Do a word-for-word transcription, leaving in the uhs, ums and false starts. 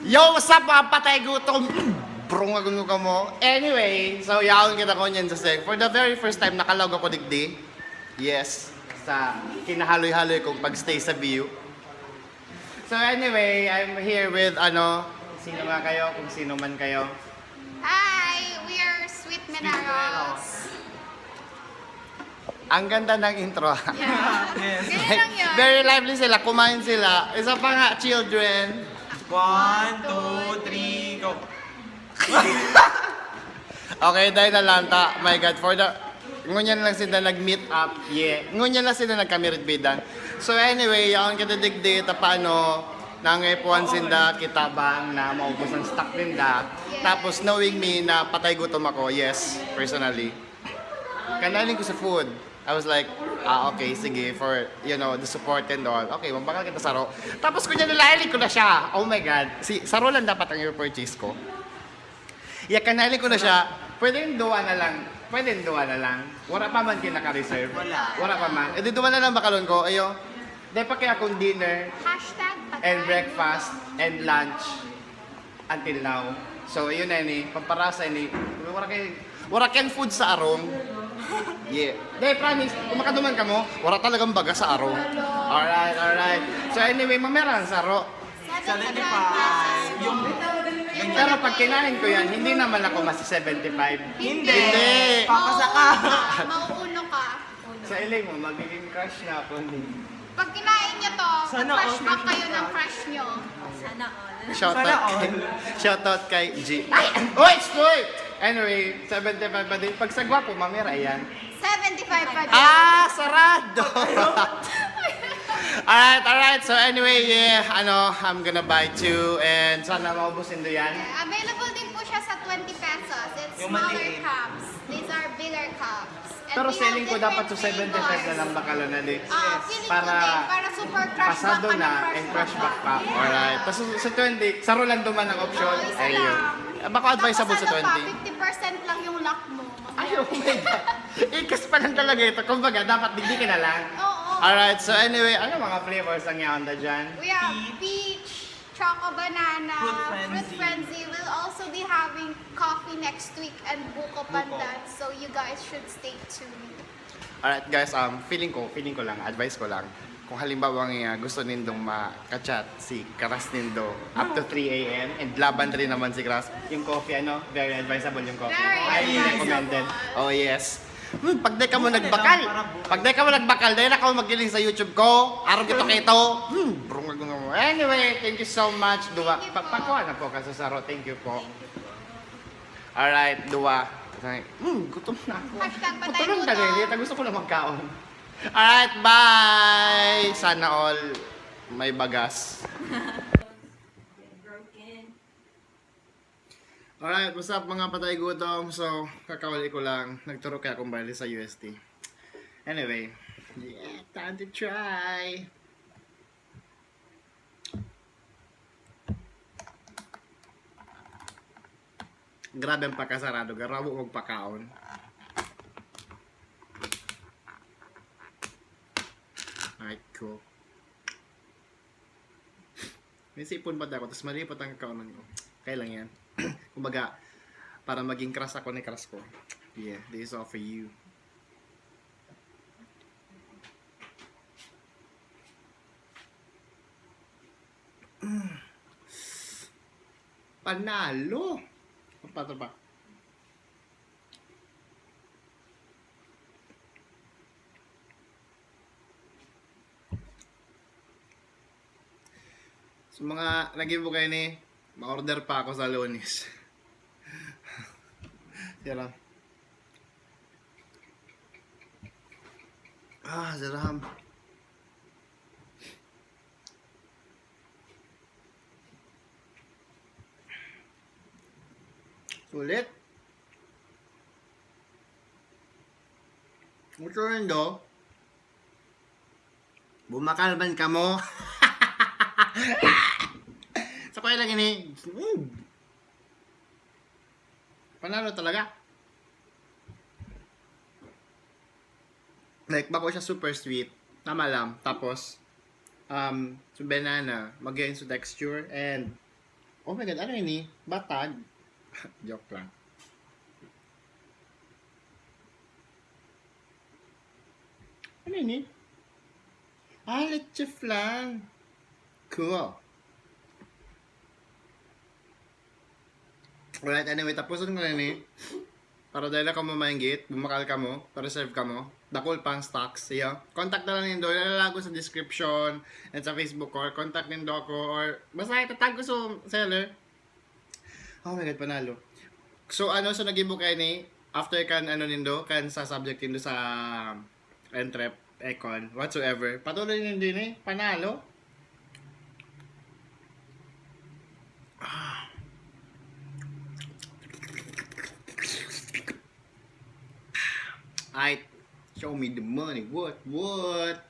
Yo, what's up, mga patay gutom? Brong, agun ko kamo. Anyway, so yaon kita ngunyan sa seg. For the very first time, nakalaog ako digdi. Yes, sa kinahaloy-haloy kong pag-stay sa view. So anyway, I'm here with, ano, sino nga kayo, kung sino man kayo. Hi! We are Sweet Mineros. Ang ganda ng intro. Yeah. Ganyan lang yun. Very lively sila, kumain sila. Isa pa nga, children. One, two, three, go. Okay, dahil na lang ta. My God, for the... Ngunyan lang sila nag-meet up. Yeah. Ngunyan lang sila nagkamiridbidan. So anyway, yaon kita digdi, ta paano, nangepuan sinda, kita bang na maubos ang stock ninda. Tapos knowing me na patay gutom ako, yes, personally. Kanaling ko sa food. I was like, ah, okay, sige, for, you know, the support and all. Okay, magbakal kita saro. Tapos kunya nalaili ko na siya. Oh my God. Si, saro lang dapat ang i-purchase ko. Ya, kanaling ko na siya. Pwede yung duwa na lang. Pwede yung duwa na lang. Wala pa man kinaka-reserve. Wala. Wala pa man. E di duwa na lang bakalon ko. Ayo. Dahil pa kaya akong dinner Hashtag patay. and breakfast and lunch until now. So, yun na ni, pamparasa ni, wala kay, wala kay food sa arong. Yeah. Dahil promise, kung makaduman ka mo, wala talagang baga sa arong. Alright, alright. So anyway, mamera ang saro. Seventy-five. Yung Pero pag kinain ko yan, hindi naman ako masi seventy-five. Hindi. Hindi. Papasa ka. Mauuno ka. Sa iling mo, magiging crush na ako ni. Pag kinain nyo to, Sana crush all back kayo ng crush nyo. Sana all. Shout Sana out. all. Shout out kay G. Ay! Oy, stoy! Anyway, seventy-five pa din. Pag sa gwapo, mamira yan. seventy-five pa din. Ah, sarado! Alright, alright. So anyway, yeah, ano, I'm gonna buy two and sana maubos nindo yan. Available din po siya sa twenty pesos. It's Yung smaller maliit. Cups. These are bigger cups. And Pero we have selling ko dapat different to seventy-five na flavors. Lang bakal na di. Ah, feeling Para ko din, para super crush pasado back ka na ng crush and crush back back pa. Alright. Tapos sa twenty, saro lang duman ang option. Oo, isa Ayun. lang. Baka advisable Tapos sa ano pa, twenty. fifty percent lang yung luck mo. Ay, oh my God. Ikas pa lang talaga ito. Kumbaga, dapat digdi ka na lang. Oo. Alright, so anyway, ano mga flavors ang yaon da dyan? We have peach, choco banana, Fruit fruit frenzy. frenzy. We'll also be having coffee next week and buko Buko. pandan. So you guys should stay tuned. Alright guys, um, feeling ko, feeling ko lang, advice ko lang. Kung halimbawa nga gusto nindong maka-chat si crush nindo up to three a.m. and laban rin naman si crush, yung coffee, ano, very advisable yung coffee. Very Highly advisable. Recommended. Oh yes. Hmm, pag di ka mo nagbakal, pag di ka mo nagbakal, dahil ako magiling sa YouTube ko, araw ito kay ito. Hmm, brungag mo. Anyway, thank you so much, Duwa. Thank you po. Pagpakuha na po ka sa saro. Thank you po. Alright, Duwa. Hmm, gutom na ako. Hashtag patay Patulog na gutom. Rin. Gusto ko lang magkaon. Alright, bye! Sana all may bagas. Alright, what's up mga patay gutom? So, kakauli ko lang. Nagturo kaya akong baile sa U S T. Anyway, yeah, time to try! Grabe ang pagkasarado, garabo magpakaon. Ay ko. May sipon pa ako, tapos malipot ang kakaonan ko. Kaya lang yan. Kumbaga, para maging crush ako ni crush ko. Yeah, this is all for you. Panalo! Ang pato pa. Sa mga nag-ibugay ni, ma-order pa ako sa Lunes. Sira. Ah, sarap. Sulit. Gusto rin do. Bumakal man kamo. Sa kuya lang ini. Mm. Panalo talaga. Like, bako siya super sweet. Tama lang. Tapos, um, sa banana, mag-gain sa texture and Oh my God, ano ini? Batag? Joke lang. Ano ini? Ah, leche flan. Cool. Alright, anyway, tapuson ko na ni. Para dai na kamo mainggit, bumakal kamo, pa-reserve kamo. Dakul pang stocks, iyo. Contact na lang nindo, ilalagay ko sa description and sa Facebook ko, or contact nindo ako, or basta itatag ko sa seller. Oh my God, panalo. So, ano, so nag-ibo kayo ni, after kan, ano nindo, kan sa subject nindo sa entrep, econ, whatsoever. Patuloy nindo ni, panalo. Ah. Ay, show me the money. What? What?